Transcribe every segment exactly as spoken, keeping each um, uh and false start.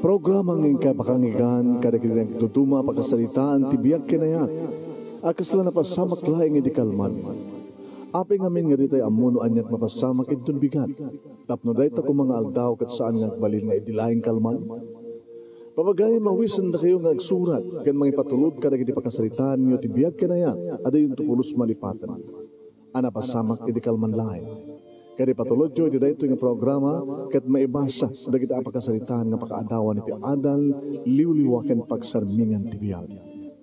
Programa nga inkay pakangigan kadagiti nagduduma a pakasaritaan ti biag ken ayat a kasla napasamak laeng idi kalman. Apay ngamin nga ditay ammo no ania ti mapasamak inton bigat. Tapno dayta koma nga aldaw ket saan nga agbalin nga idi laeng kalman. Pabagayam a awisendakayo nga agsurat ken mangipatulod kadagiti pakasaritaanyo ti biag ken ayat a dayonto pulos malipaten a napasamak idi kalman laeng. Kadi patulodyo iti daytoy nga programa ket maibasa dagiti a pakasaritaan nga pakaadawan iti adal, liwliwa ken pagsarmingan ti biag.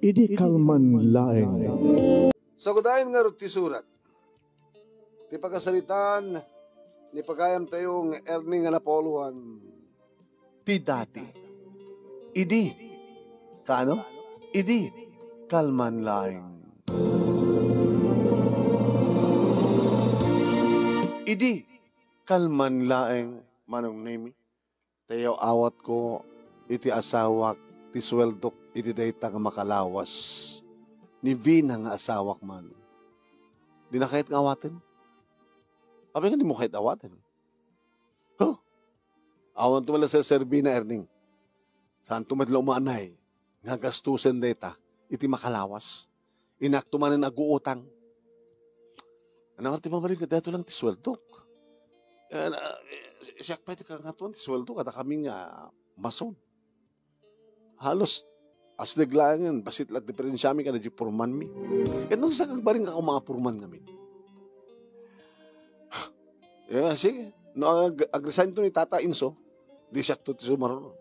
Idi kalman laeng. Sagudayen ngarud ti surat. Ti pakasaritaan ni pagayamtayo nga Ernie nga Napoleon. Ti dati. Idi. Kaano? Idi. Kalman laeng. Idi. Kalman laeng, Manong Nemi. Tayaw awatko iti asawak ti sueldok iti dayta nga makalawas ni Vina nga asawak man. Dina kayat nga awaten? Apay nga dimo kayat awaten? Huh? Awan to man la serserbi na, Erning. Saan to met la umaanay nga gastusen dayta iti makalawas? Inakto manen aguutang. Ano nga ti mabalin nga dayto lang ti sueldok? Eh, na, eh, siak pay ti kangatoan ti sueldo kada kami nga mason. Halos asdeg laengen, basit la diferensiami kada di purmanmi. Ket no siak agbalin nga ako mga purman ngamin. Eh, sige. No, ag-, agresign to ni Tata Inso, di siak to ti sumarunod.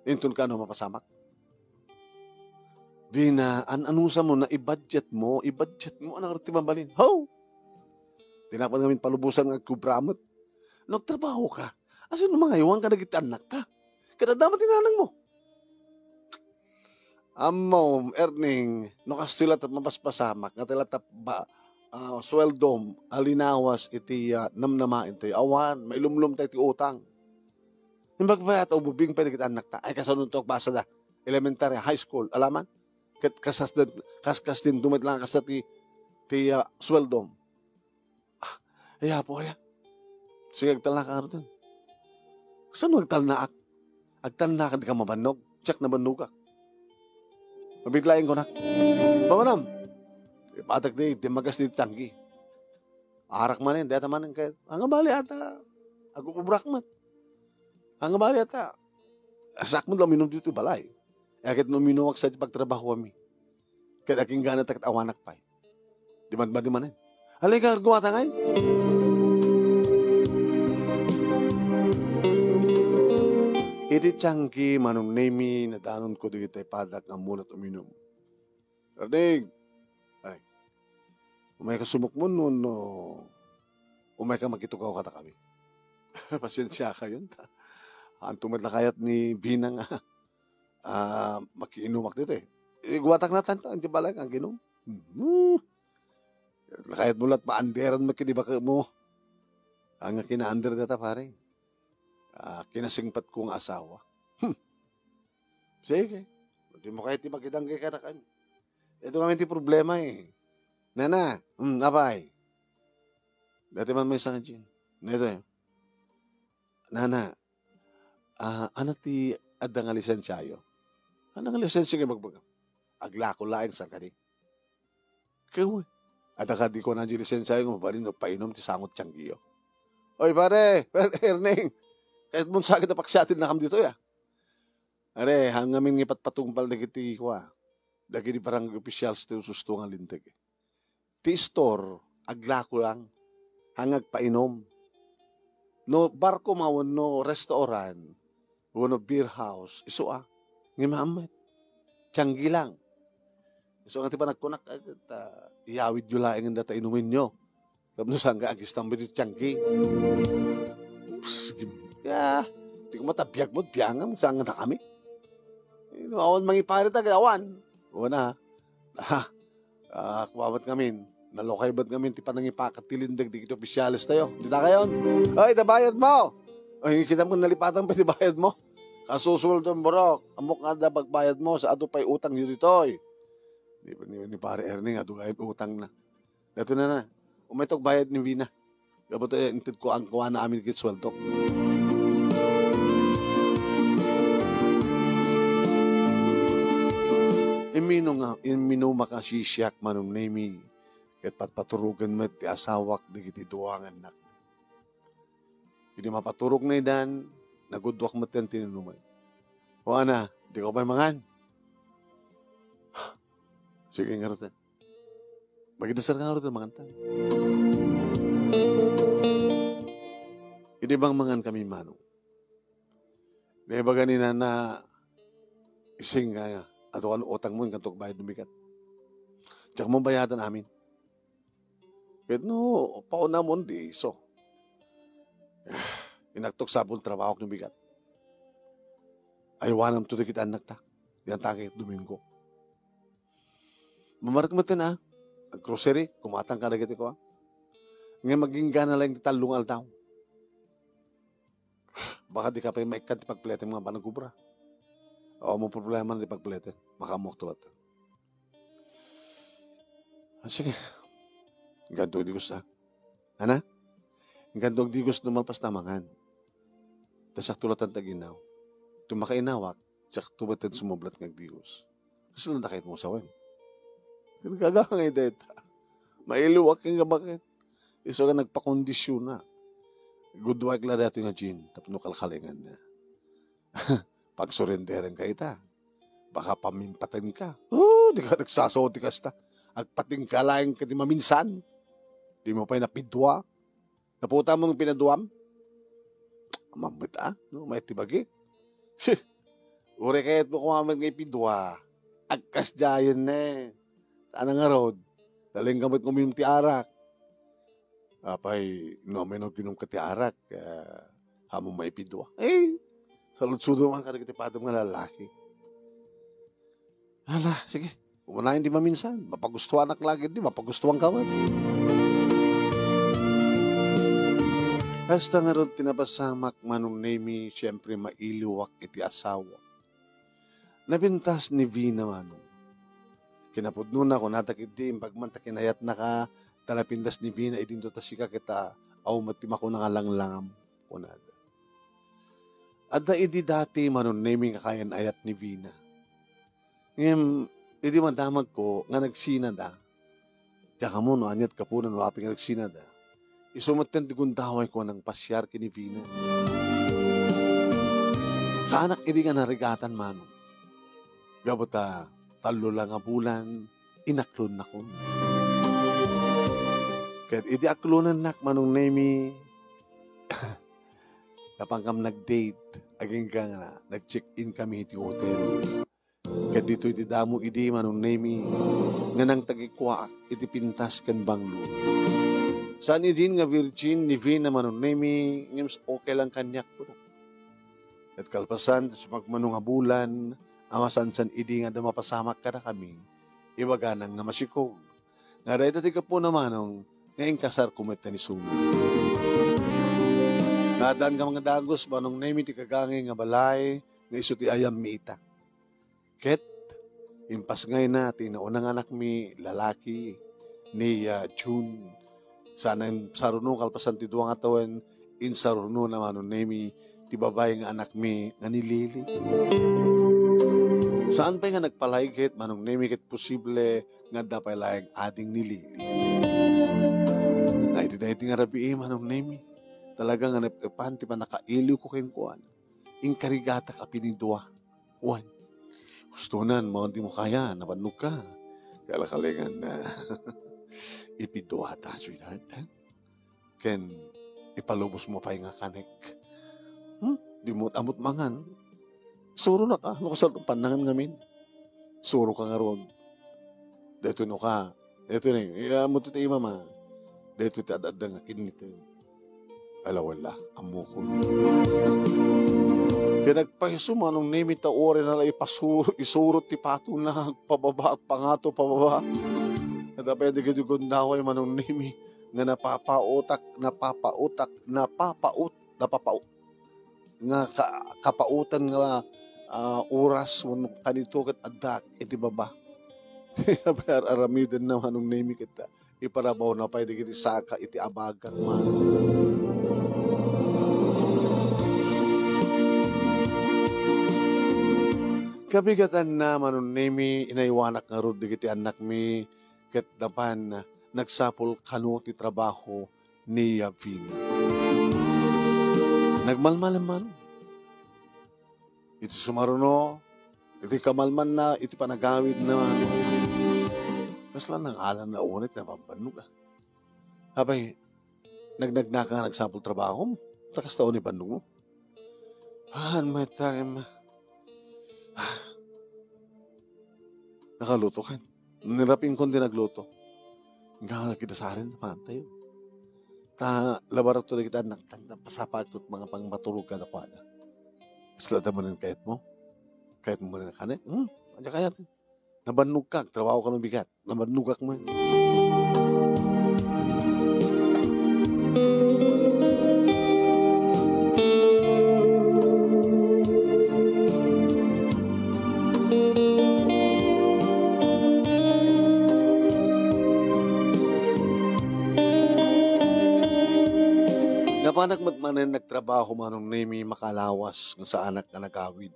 Inton kano mapasamak. Dina, an-, anusa mo na i-budget mo, i-budget mo, anak ti mabalin. How? Tinapan ngamin palubusan nga agkubra met. No, agtrabaho ka. Asino mangaywan ka dagiti annakta? Ket adda met ti nanang mo. Ammom, Erning, no kastoy latta mapaspasamak, nga ti latta ba, ah, sueldom, alinawas iti, ah, namnamaen tayo. Awan, mailumlom tayo ti utang. Imbag pay at ububing pay dagiti annakta. Ay, kasano to, basa da. Elementary, high school, alaman? Ket kas-, kas-, kas-, kasdin dumet lang kasta ti, ti, ah, sueldom. Ah, ay, apo, aya. Sige, agtalna ka ngaruden. Kasano agtalnaak? Agtalna ka, di ka mabannog. Check na bannogak. Mabiglaing ko na. Pamanam. Ipatak di, di magas di tiyanggi. Arak manen, deta manen kay, ang bali ata, agububrak met. Ang bali ata, asak mo lang minum dito balay. Agad no minuwag sa pagtrabaho kami. Ket agingga na ta ket awanak pay. Di man, di manen. Halika, gumatangan. Iti tiyanggi, Manong Nemi, nadanon ko dagiti padak nga munat uminum. Erning, ay, umay ka sumukmon no, no umay ka makitukaw kada kami. Pasensya kayon ta. Anto met la kayat ni Bina nga, ah, makiinumak dito eh. Iguatak na tanto, ang balay, ang ginom. Hmm. Kayat mo la't paanderan mo kini baka mo. Ang kinaandar data, pare. Ah, kinasingpat ko nga asawa. Hmm. Sige. Di mo kayat ti makidanggay kada kami. Ito kami ti problema eh. Nana, hmm, apay. Dati man may sanga Jean. Nito eh. Nana, ah, ano ti adda nga lisensiayo? Ano nga lisensia nga magbaga? Aglako laeng sa kadi. Kayo, eh. Adda kadi ko na di lisensiayo nga mabalin no painom ti sangot tiyanggiyo. Oy, pare, pare, Erning. Kahit mo sakit na paksiatin na kam dito, ya. Are, hangamin nga ipatpatungpal dagiti, kua, dagiti barangay officials ti susto nga linteg. Ti store, aglako lang, hangag painom. No barko man wenno restaurant, wenno beer house, isu a, nga maammet. Tiyanggi lang. Isu nga ti panagkunak, ah, iyawid yo laeng data inumin yo. Tapno saan nga agistambay ti tiyanggi. Ups, gim-, ya, ti ko matabiag mo, biangan, saan nga kami. Eh, no, awan mangiparit, aga, awan. Una, ha, ah, kumamat ngamin. Nalukay bat ngamin ti panangipakat ti lindeg di kiti opisyales tayo. Dita kayon. Ay, tabayad mo! Ay, kita mo, nalipatan pa ti bayad mo. Kasusuldon, burok. Amok nga da pagbayad mo sa adu pay utang yu ditoy. Ni, ni, ni Pare Erning, adu gayud utang na. Dato na na. Umaytok bayad ni Vina. Gapu ta inted ko ang kuana amin ket suweldok. Imminum-, imminumaka a sisiak, Manong Nemi, ket patpaturogen met ti asawak dagiti dua nga annak. Idi mapaturogna idan, nagudduak metten ti inumen. O ana, dika pay mangan? Sige ngarud. Magidasar ka ngarud, mangantan. Idi bang mangan kami, Manong, naibaga ni Nana, ising nga, adu kan utangmo, inkanto bayad no bigat. Diak mo bayadan amin. Ket no, paunamon di isu. Inaktok sabon trabahok no bigat. Aywanam to dagiti annakta. Dian takit Domingo. Mamarek metten a, ag-grocery, kumatang kadagiti kua. Ngem agingga na laeng ti tallo nga aldaw. Baka dika pay maikkan ti pagpletem nga panagobra. O, mo problema na ti pagpletem. Makaammoak to latta. Ah, sige. Ganto di gusto, ah. Ana? Ganto di gusto malpas ta mangan. Ta siak to latta ti aginaw. Ti makainawak, siak to met ti sumublat nga agdigos. Kasla dakay mo sawen. Nagagangay dayta. Mailiwak nga bakit. Isu nga nagpakondisyon na. Gudwaek la daytoy nga gin, tapno kalkalingan na. Pagsurrenderen ka ita. Baka pamimpaten ka. Oh, di ka nagsasaw, di kasta. Agpating ka laeng ka di maminsan. Di mo pay napidua. Naputa mo ng pinaduam? Mamit, ah, no? May tibagi. Uri kayat mo kumamit nga ipidua. Agkas jayen ne. Sana nga rod. Daling gamit ngumim ti arak. Apay, no, may no, ginum ka ti arak. Ah, amo maipidua. Eh, saludsudom man kadagiti padam nga lalaki. Ala, sige. Umuna indi maminsan. Mapagustuanak lagi di, mapagustuan ka man. Hasta ngarud ti napasamak, Manong Nemi, siyempre mailiwak iti asawa. Napintas ni Vina, Manong. Kinapudnona, kunata ketdi, imbag man ta kinayatnaka, ta napintas ni Vina, idinto ta sika ket, ah, aw met ti makuna nga langlangam, kunada. Adda idi dati, Manong Nemi, nga kayan-ayat ni Vina. Ngem, idi madamagko nga nagsinada, diak ammo no aniat gapuna no apay nga nagsinada, isu metten ti gundawayko a nangpasiar ken ni Vina. Saanak idi nga narigatan, Manong. Gapu ta tallo la nga bulan, inaklonnakon. Ket idi aklonennak, Manong Nemi, napankam nag-date, agingga nga nag-check-in kami iti hotel. Ket ditoy ti damo idi, Manong Nemi, nga nangtagikuaak iti pintas ken banglo. Saan idin nga virgin ni Vina, Manong Nemi, ngem okay lang kaniak, kunak. Ket kalpasan ti sumagmamano nga bulan, a masansan idi nga adda mapasamak kadakami, ibagana nga masikog. Nga dayta ti gapuna, Manong, nga inkasarko met ni Sumi. Nga addaan nga mangdagus, Manong Nemi, ti gagangay nga balay, nga isu ti ayammi ita. Ket impasngayna ti nauna nga anakmi, lalaki, ni, ah, June. Saan insaruno kalpasan ti dua nga tawen, insaruno na, Manong Nemi, ti babai nga anakmi nga ni Lily. Saan pay nga nagpalaig ket, Manong Nemi, ket posible nga adda pay laeng ading ni Lily. Nga iti daydi nga rabii, Manong Nemi, talaga nga nep-epan ti pannakailiwko kenkuana. Inkarigatak a pinidua. Wen, hustonan, mo, di mo kaya, nabannog ka. Kalkalingan na. Ipiduata, sweetheart, ha? Ken ipalubos mo pay nga kanek. Hmm? Di mo amot mangan. Suro na ka, no kasal pannangan ngamin. Suro ka ngarud. Daytoy no ka, daytoy na, iya mo ti imam, ah. Daytoy ti ad-adda nga kinita. Ala, wala, ammokon. Pinagpaiso, Manong Nemi, ta uray na la ipasuro, isuro ti patona, agpababa, agpangato, pababa. Ket apay dagiti gundaway, Manong Nemi, nga napapautak, napapautak, napapaut, napapau-, nga ka-, kapautan nga, ah, oras wenno kanito ket addak iti baba. Ar-, aramidenna, Manong Nemi, ket, ah, iparabawna pay dagiti saka iti abagak, Manong. Kabigatanna, Manong Nemi, inaywanak ngarud dagiti annakmi ket napan nagsapul kano ti trabaho ni Yavin. Nagmalmalem man. Iti sumaruno, iti kamalmanna, iti panagawidna, kasla nangalanna unay ti nababannogak. Apay, nagnagnaka nga nagsapul trabahom? Ta kasta unay bannogmo? Haan, met, em, nakaluto kan. Ni Raping kon di nagluto. Nga kita saren, pantayo. Ta, labarak to dagiti annak, ta, ta, pasapaak to mga pangmaturog kadakuada. Kasla da manen kayatmo? Kayatmo manen kanen? Hmm? Anya kayat? Nabannogkak, trabaho kano bigat. Nabannogak man. Napanak met manen nagtrabaho, Manong Nemi, makalawas nga saanak nga nagawid.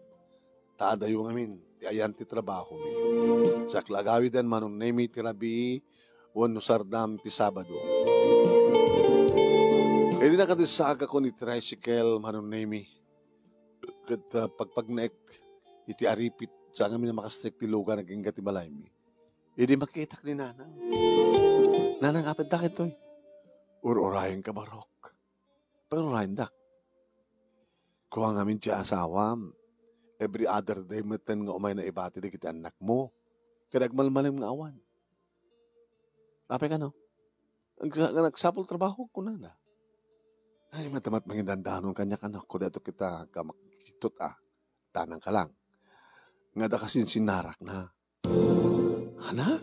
Ta adayo ngamin ti ayan ti trabahomi. Siak la agawiden, Manong Nemi, ti rabii wenno sardam ti Sabado. Idi nakadissaagakon iti tricycle, Manong Nemi, ket, ah, pagpagnaek iti aripit, saan ngamin a makastrek ti lugan agingga ti balaymi. Idi makitak ni Nanang. Nanang, apay dagitoy? Ur-urayenka, Barok. Pag-urayendak. Kua ngamin ti asawam, every other day metten nga umayna ibati dagiti annakmo. Ket agmalmalem nga awan. Apay kano? Ag-, nga nagsapul trabaho, kunana. Ay, matamat mangidandanon kaniak, anak ko, daytoy kita ka makitut, a. Tanang ka lang. Nga adda kasinsinnarakna. Ana?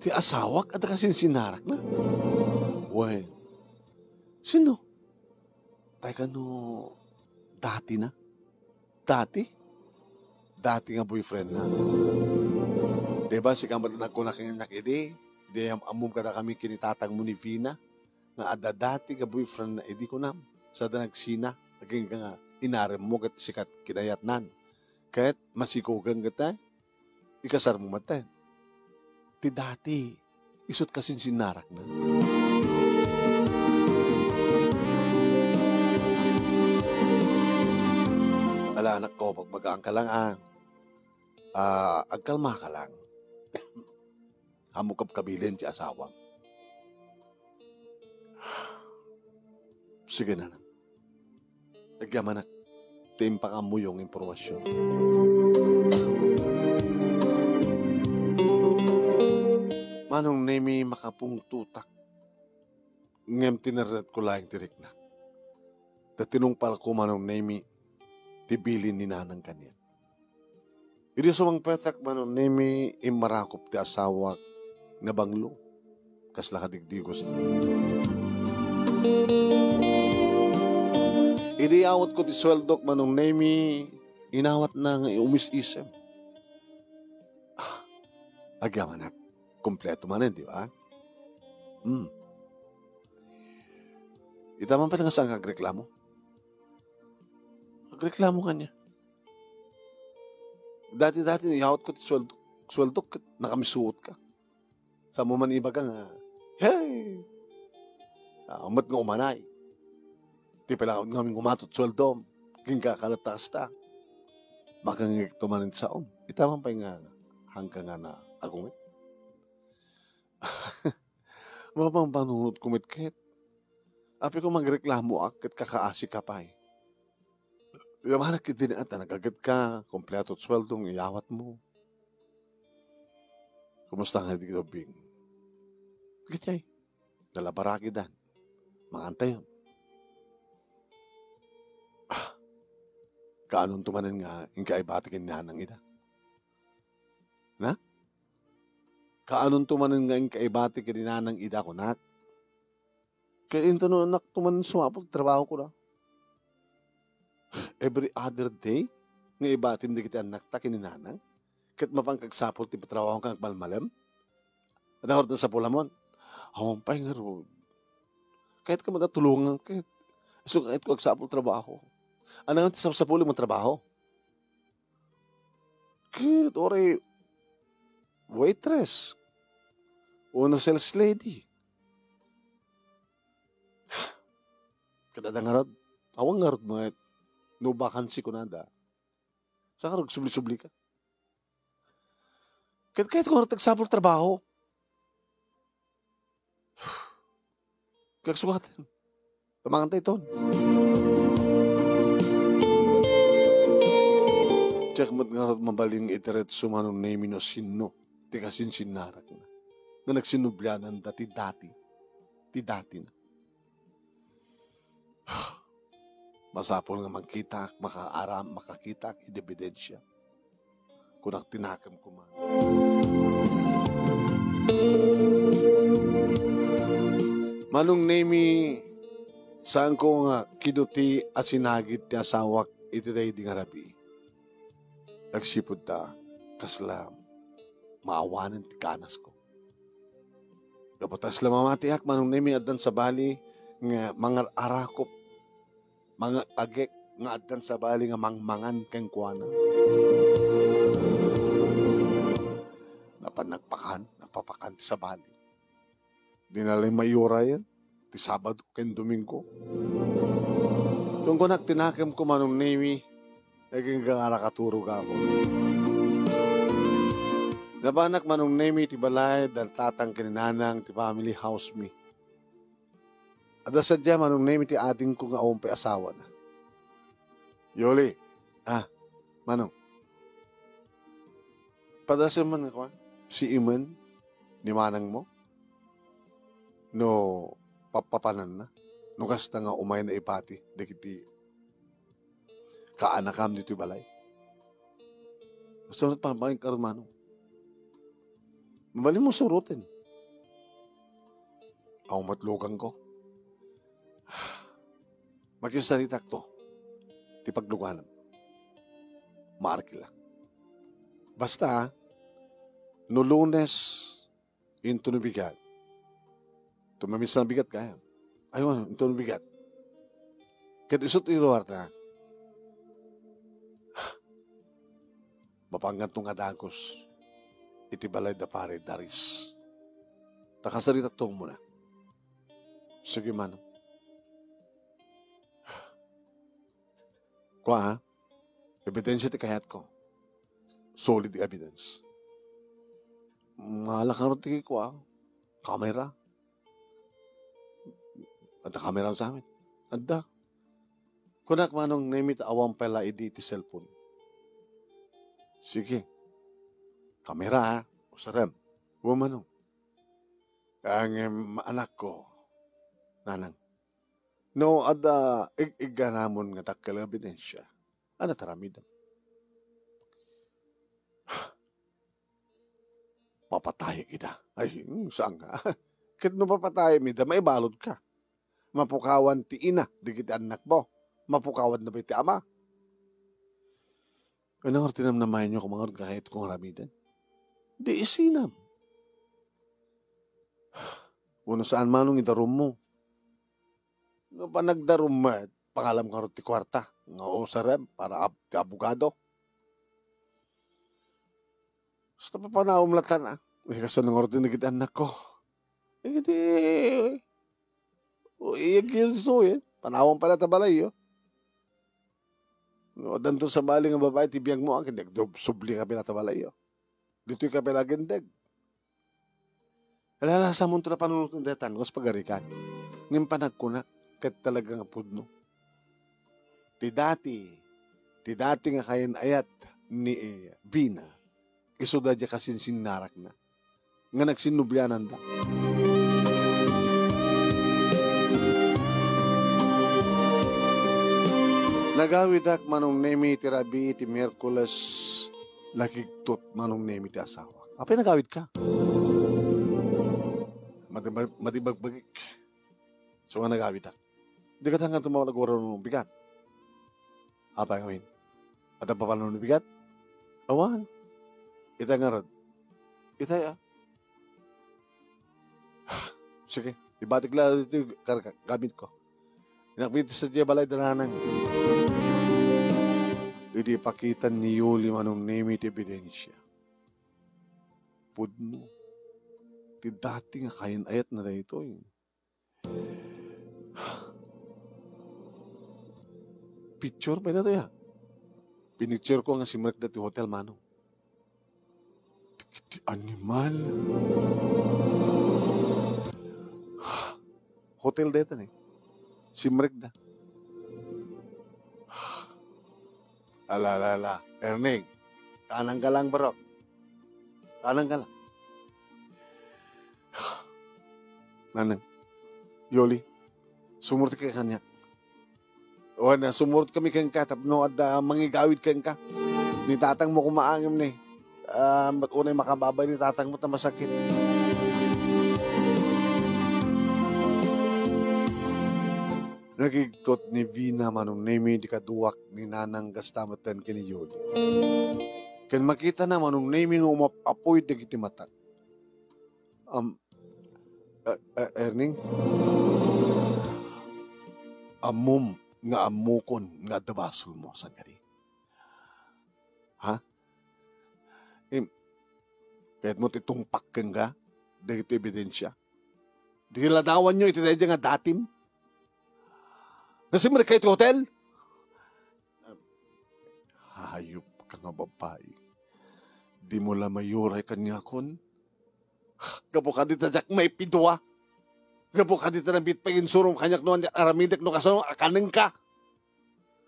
Ti asawak adda kasinsinnarakna? Wen. Sino? Tay kano dati na? Dati? Dati nga boyfriend na? Di ba, sika met nagkuna kaniak idi, di am-, ammom kadakami ken ni tatangmo ni Vina, nga adda dati nga boyfriend na idi kunam, sada nagsina, agingga nga inaremmo ket sika ti kinayatnan. Ket masikogen ket, eh, ikasarmo met, eh. Ti dati, isut' kasinsinnarakna. Ala, anak ko, pagmagaan ka lang, ah. Ah, agkalma ka lang. Ammok kabkabilin ti asawam. Sige, nanang. Agyamanak ti impaammoyo nga impormasion. Manong Nemi, makapungtotak. Ngem tinernetko laeng ti riknak. Ta tinungpalko, Manong Nemi, ti bilin ni nanang kaniak. Idi sumangpetak, Manong Nemi, immarakop ti asawak, nabanglo. Kasla kadigdigos. Idi awatko ti sueldok, Manong Nemi, inawatna nga umis-isem. Ah, agyamanak. Kompleto manen, di ba? Hmm. Ita man pay nga saan nga agreklamo? Agreklamo kaniak. Dati-dati, iyawatko ti sueldo, sueldok, ket nakamisuotka. Saanmo man ibaga nga, "Hey! Ah, met nga umanay. Ti pala nga umatot sueldom, agingga kaletta kasta." Makangngegto manen ti saom. Ita man pay nga, haanka nga naagumit. Mapampanunotko met ket. Apay ko magreklamoak ket kakaasika pay. Yamanak iti naat a nagagetka, kompleto ti sueldo nga iyawatmo. Kumusta nga di Bing? Gitay. Nalabaragidan. Mangantayon. Ah, kaanonto manen nga inka ibati ken nanang ida? Na? Kaanonto manen nga inka ibati ken ni nanang ida, kunak? Ket intono, anak, to man sumapul ti trabaho ko na. Every other day, nga ibatim dagiti annakta ken ni nanang? Ket mapan kagsapul ti patrabaho nga agmalmalem? Adda ngarud nasapulamon? Awan pay ngarud. Kayat ka man tulongan ket. Isu nga kayat ko agsapul trabaho. Ania nga ti sapsapulem nga trabaho? Ket uray waitress wenno sales lady. Ket adda ngarud, awan ngarud met no vacancy kunada. Saan ngarud, subli-sublika? Ket kayatko ngarud ti agsapul trabaho. Kagsugaten. Tamangan ta iton. Diak met ngarud mabalin nga idiretso Manong Nemy no sinno ti kasinsinnarakna nga nagsinubliananda ti dati, ti datina. Masapul nga mangkitak, makaaram, makakitaak iti ebidensia. Kunak ti nakemko man. Manong Nemy, saanko nga kiduti a sinagid ti asawak iti daydi nga rabii. Agsipud ta, kasla maawanen ti kanasko. Gapu ta kasla mamatiak, Manong Nemy, addan sabali nga mangar-arakop, mangar-agek, nga addan sabali nga mangmangan kenkuana. Napan nagpakan, napapakan ti sabali. Di na lay maiyurayan ti Sabado ken Domingo. Tungkunak ti nakemko, Manong Nemy, agingga nga nakaturog ako. Napanak, Manong Nemy, ti balay da tatang ken ni nanang ti family house mi. Adda sadiay, Manong Nemy, ti adingko nga awan pay asawana. Yoli, ah, Manong, padasem man nga kuan, siimen ni manangmo no pappapananna, no kasta nga umayna ipati dagiti kaanakam ditoy balay. Basta met pamayen ka, Manong. Mabalinmo suroten. Awan met luganko. Makinsaritakto ti pagluganam. Maarkila. Basta, no Lunes, intono bigat. Tumamis na bigat kaya. Aywan, intono bigat. Ket isu ti ruarna, mapanganto nga dagus iti balay da pare Daris. Ta kasaritakto umuna. Sige, Manong. Kua, ha? Ebidensya ti kayatko. Solid nga evidence. Mala karo ti kua, kamera. Adda kamera sa amin. Adda. Kunak, Manong Nemy, ta awan pay la idi ti cellphone. Sige. Kamera, ha? Usarem. Wa, Manong. Ang, em, anakko, nanang. No adda ig-igganamon nga dakkel nga ebidensya, ania ti aramidem? Papatayek ida. Ay, hmm, saan nga? Ket no papatayem ida, maibaludka. Mapukawan ti ina dagiti annakmo. Mapukawan na ba ti ama? Ania ngarud ti namnamaenyo koma ngarud nga kayatko nga aramiden? Di isinam. Wenno saan, Manong, idarummo. No panagdarum met, pangalam ngarud ti kuarta nga usarem para ab-, ti abogado. Basta papanawem latta, ah. Ay, kasano ngarud dagiti annakko? Dagiti, o, iyagyo ditoy, eh. Panawem pay latta balayyo. No, addanto sabali nga babai ti biagmo, ah, ket agsublika pay latta balayyo. Ditoy ka pay la agindeg. Alalasamonto la panunoten daytan, kas pagarikan. Ngem panagkunak, ket talaga nga pudno. Ti dati, ti dati nga kayan-ayat ni Vina, isu daydiay kasinsinnarakna nga nagsinnubliananda. Nagawidak, Manong Nemy, ti rabii ti Miyerkules, nakigtot, Manong Nemy, ti asawak. Apay nagawidka? Madi-, madibagbagik. So nga nagawidak. Dika ta nga tumawag no bigat. Apay ngamin? Adda papano no bigat? Awan. Itay ngarud. Itay, ah. Sige, ibatik la ditoy kar-, gamit ko. Inakbit sa diay balay da nanang. idi pakita ni Yoli Manong Nemi ti ebidensia. Pudno. Ti dati nga kayan-ayatna daytoy. Picture pay daytoy, a. Pinictureko nga simrekda ti hotel, Manong. Ti animal. Hotel dayta ni. Simrekda. Ala, ala, ala. Erning, tanangka lang, bro. Tanangka lang. Nanang, Yoli, sumurot ka kaniak. O, na, sumurot kami kenka, tapno adda mangigawid kenka. Ni tatangmo kumaangem ni. Ah, ba't unay makababay ni tatangmo ta masakit? Nagigtot ni Vina Manong Nemi di kaduak ni Nanang kasta metten ken ni Yoli. Ken makitana Manong Nemi nga umap-apoy dagiti matak. Am, eh, eh, Erning? Ammom nga ammokon nga adda basolmo, saan kadi? Ha? Im, kayatmo ti tungpak kenka dagiti ebidensia? Di ladawanyo iti daydi nga datim? Nga simrekka iti hotel? Hayop ka nga babai. Dimo la mayuray kaniakon? Gapu kadi ta diak maipidua? Gapu kadi ta nabiit pay insurom kaniak no ania aramidek no kasano a kanenka?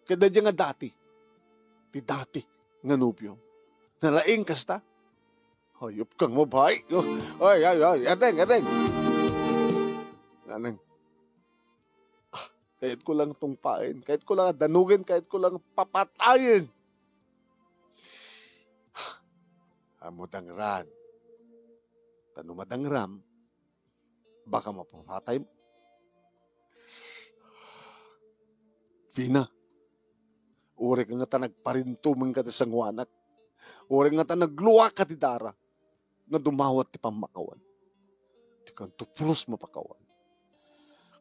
Ket daydi nga dati, ti dati nga nobio, nalaing kasta? Hayop ka nga babai. Ay, ay, ay, Erdeng, Erdeng. Nanang, ah, kayatko lang tungpaen, kayatko lang danugen, kayatko lang papatayen. Ammo dangraan. Ta no madangram, baka mapapatay. Vina, uray ngata nagparintumenka ti sangoanak, uray ngata nagluaka ti dara, nga dumawat ti pammakawan. Dikanto pulos mapakawan.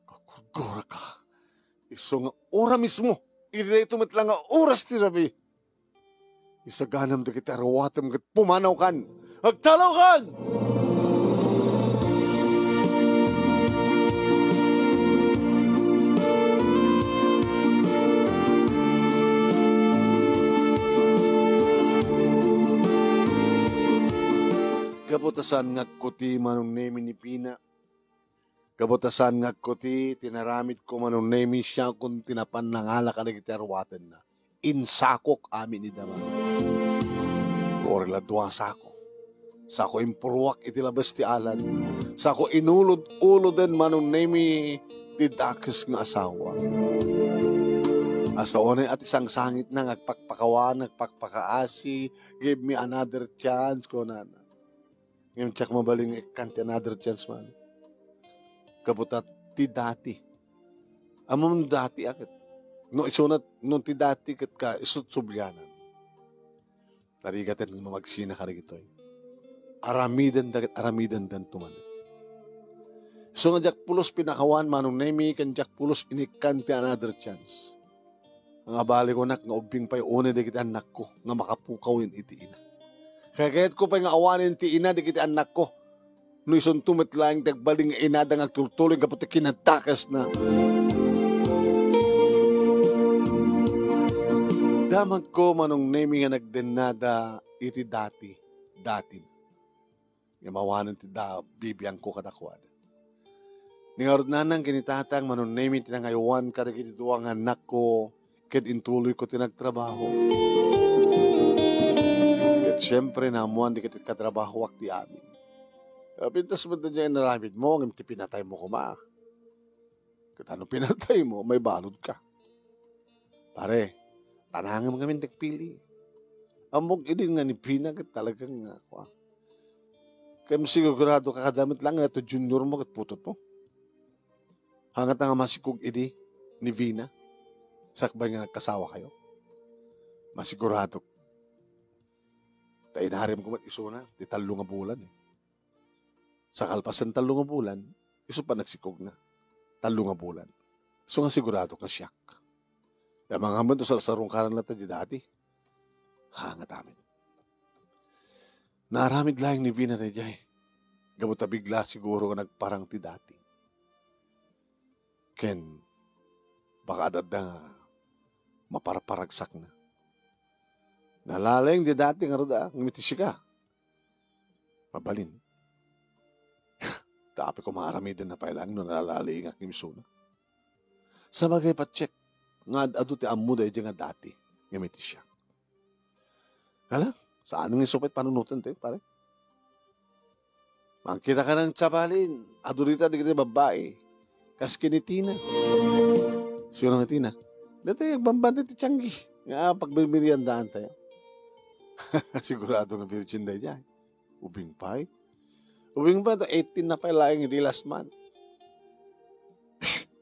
Kagurguraka. Isu nga ura mismo, iti daytoy met la nga oras ti rabii. Isaganam dagiti aruatem ket pumanawkan. Agtalawkan! Gapu ta saan nga agkuti Manong Nemi ni Vina. Gapu ta saan nga agkuti ti naramidko Manong Nemi, siakon ti napan nangala kadagiti aruatenna. Insakok amin ni Dama. Uray la dua sako. Sako impurruak iti labes ti alan. Sako inulod-uloden Manong Nemi ti dakes nga asawa. Asta unay a ti sangsangitna nga agpakpakawan, agpakpakaasi, "Give me another chance," kunana. Ngem diak mabalin nga ikkan ti another chance man. Gapu ta ti dati. Ammom no dati a ket. No isuna, no ti dati ket ka, isu't sublianan. Tarigaten nga mamagsina kadagitoy. Aramidenda ket aramidendanto manen. Isu nga diak pulos pinakawan Manong Nemi ken diak pulos inikkan ti another chance. Nga bali ko, nak, nga ubbing pay unay dagiti annakko nga makapukaw iti ina. Kayatko pay nga awanen ti ina dagiti annakko. No isunto met laeng ti agbalin nga inada nga agtultuloy gapu ti kinadakesna. Damagko Manong Nemi nga nagdennada iti dati, dati. Ngem awanen ti da-, bibiangko kadakuada. Ni ngarud nanang ken ni tatang, Manong Nemi ti nangaywan kadagiti dua nga annakko ket intuloyko ti nagtrabaho. Ket siempre, naammoan dagiti katrabahoak ti amin. Pintas met daydiay inaramidmo, ngem ti pinataymo koma. Ket no pinataymo, maibaludka. Pare, tanangem ngamin ti agpili. Ammok idi nga ni Vina ket talagang nga, kua. Ket siguradoka kada met laeng nga ito juniormo ket putotmo. Hangata nga masikog idi ni Vina, sakbay nga nagkasawakayo. Masiguradok. Ta inaramidko met isuna, ti tallo nga bulan, eh. Sa kalpasan tallo nga bulan, isu pay nagsikogna. Tallo nga bulan. Isu nga siguradok nga siak. Amangan met no sarsarungkaran latta di dati. Ha, nga amin. Naaramid laeng ni Vina daydiay. Gapu ta bigla siguro nga nagparang ti dati. Ken baka adda nga maparparagsakna. Nalalaing di dati ngarud a, ngem iti sika, mabalin. Ta apay koma aramiden na pay laeng no nalalaingak ngem isuna. Sabagay, patiek nga ad-adu ti ammo daydiay nga dati ngem iti siak. Hala, saan nga isu pay panunoten ti, pare? Mangkita ka ng tsabalin, adu dita dagiti babbai. Kas ken ni Tina. Sino nga Tina? Dati agbambante ti tianggi. Nga pagbirbiriandaan tayo. Sigurado nga virgin daydiay. Ubing pay. Ubing pay, ta eighteen na pay laeng idi last month.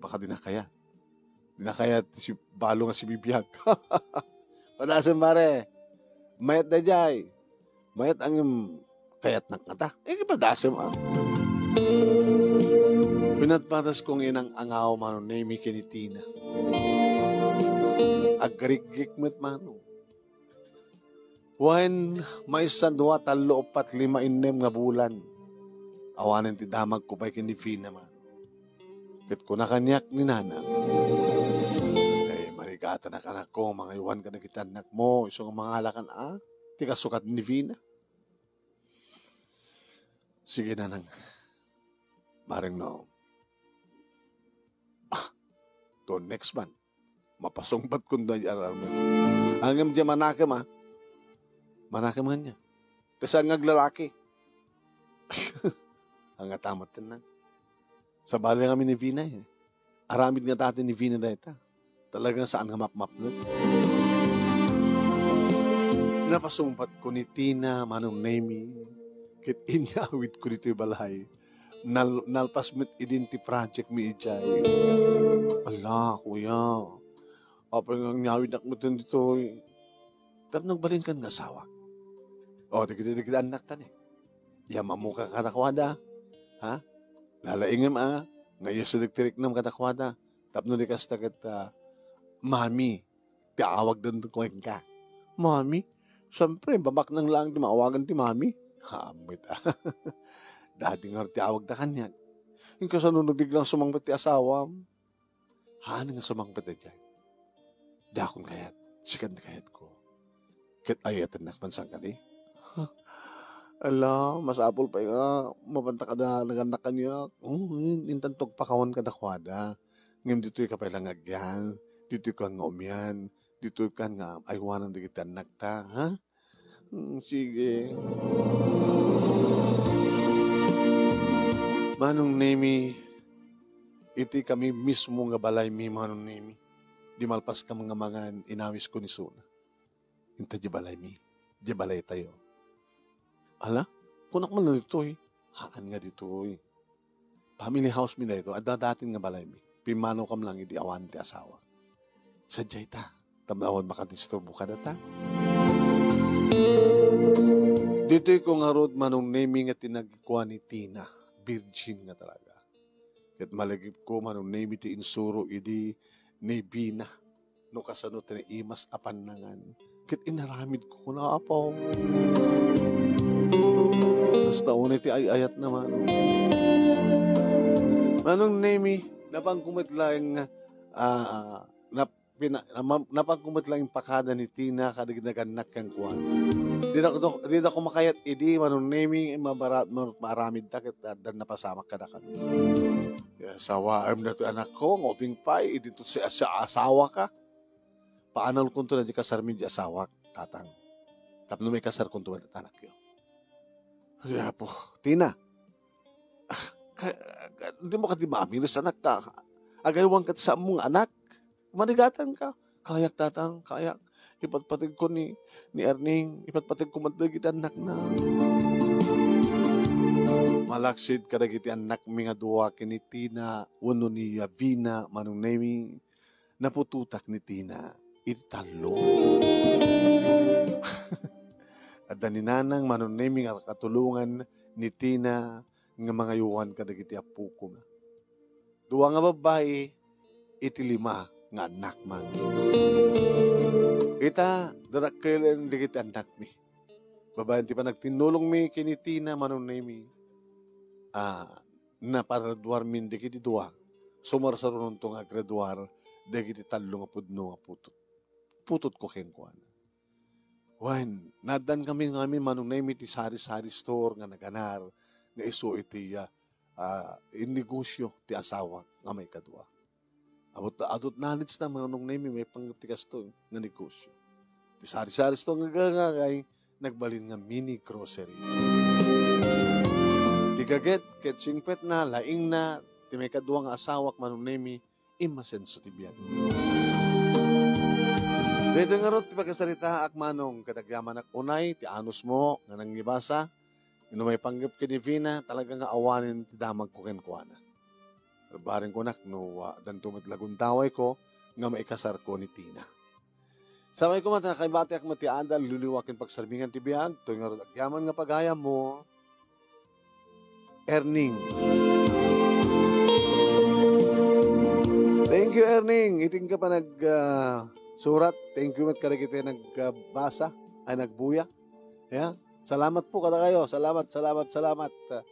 Baka di na kaya. Di na kaya si balo nga sibibiag. Padasem, pare. Mayat daydiay. Mayat ngem kayatnak ngata. Eh, padasem, ah. Pinatpatas ko nga inang-angaw, Manong Nemi, ken ni Tina. Agrigrikmet, Manong. Wen, maysa, dua, tallo, uppat, lima, innem nga bulan. Awanen ti damagko pay ken ni Vina man. Ket kuna kaniak ni nanang, "Eh, marigatanak, anakko, mangaywan kadagiti annakmo, isu nga mangalakan a ti kasukat ni Vina." Sige, nanang. Bareng no. Ah, to next month. Mapasungbat kun da di aramid. Ngem di manakem, ah. Manakem nga niya. Kasi ang aglalaki. Ang atamat na. Sabali nga ni Vina, eh. Aramid nga dati ni Vina dayta. Talagang saan nga mapmapnet. Napasungbat ko ni Tina, Manong Nemi. Ket inyawid ko ditoy balay. Nal-, nalpas met idin ti project mi idiay. Ala, kuya. Apay nga nyawidnak met ditoy? Tapno agbalinkan nga asawak. O, dagiti, dagiti annakta ni. Isu a mamuka kadakuada. Ha? Lalaingem a, nga isu dagiti riknam kadakuada. Tapno di kasta ket, ah, mami. Ti awagdan kenka. Mami? Siempre, babaknang laeng ti maawagan ti mami. Hamet, ah. Daddy nga ti awagda kaniak. Inkasano no biglang sumangpet ti asawam? Haan nga sumangpet daydiay. Dakon kayat, sikan ti kayatko. Ket ayatennak man sangkadi. Ala, masapul pay nga mapanta kada nagannak kaniak. Oo, in-, intan tugpakawan kadakuada. Ngem ditoy ka pay lang agyan, ditoy ka nga umian, ditoy ka nga aywanan dagiti annakta, ha? Hmm, sige. Manong Nemi, iti kami mismo nga balaymi, Manong Nemi. Di malpas ka nga mangan, inawis ko ni Suna. Inta di balaymi, di balaytayo. Ala, kunak man ditoy. Haan nga ditoy. Family house mi daytoy, adda datin nga balaymi. Pimmano kam lang idi awan ti asawa. Sadiay ta, tapno awan makadisturbo kadata. Ditoy ko ngarud, Manong Nemi, nga tinagikuan ni Tina. Virgin nga talaga. Ket malagipko, Manong Nemi, ti insuro idi ni Bina. No kasano ti naimas a pannangan. Ket inaramid ko kuna, Apo. Kasta unay ti ay-ayatna man. Manong Nemi, napan ko met laeng, ah, nap-, pina-, nama-, napan ko met laeng pakada ni Tina kadagiti nagannak kenkuana. Dida, dida ko makayat idi, Manong Nemi, mabara-, ma-, maaramidta ket addan napasamak kadakami. Asawaem datoy anakko, nga ubing pay, idi to si, si asawaka. Paanalkonto daydi kasarmi di asawak, tatang. Tapno maikasarkonto met anakyo. Ay, Apo, Tina. Ah, ka-, ka-, di mo kadi mamiris, anak ka. Agaywan ka ti saanmo nga anak. Manigatan ka. Kayak, tatang, kayak. Ipatpateg ko ni, ni Erning, ipatpateg ko met dagiti annakna. Malaksid kadagiti annakmi nga dua ken ni Tina wenno ni Yavina, Manong Nemi, naputotak ni Tina iti tallo. Adda ni Nanang Manong Nemi nga katulongan ni Tina nga mangaywan kadagiti appokona. Dua nga babbai iti lima nga annakman. Ita, dadakkel dagiti annakmi. Babaen ti panagtinnulongmi ken ni Tina, Manong Nemi, a, napagraduarmin dagiti dua. Sumarsarunonto nga agraduar dagiti tallo nga pudno nga putot. Putotko kenkuana. Wen, naaddankami ngamin, Manong Nemi, ti sari-sari store nga naganar nga isu iti, ah, ah, innegosio ti asawak nga maikadua. Abot, adut knowledge na, Manong Nemi, maipanggep ti kasto nga negosio. Ti sari-sari store nga agangagay, nagbalin nga mini grocery. Ti gaget ket singpetna, laingna, ti maikadua nga asawak, Manong Nemi, immasenso ti biag. Daytoy ngarud ti pakasaritaak, Manong, ket agyamanak unay ti anusmo nga nangibasa, no maipanggep ken ni Vina, talaga nga awanen ti damagko kenkuana. Bareng kunak no, ah, addanto met la gundawayko nga maikasarko ni Tina. Sa maikuman, nakabatiak met ti adal, liwliwa ken pagsarmingan ti biag, toy ngarud agyaman nga pagayammo, Erning. Thank you, Erning. Iting ka pa nag, ah, surat. Thank you met kadagiti nagbasa, ay, nagbuya. Ya. Salamat po kadakayo. Salamat, salamat, salamat. Ah,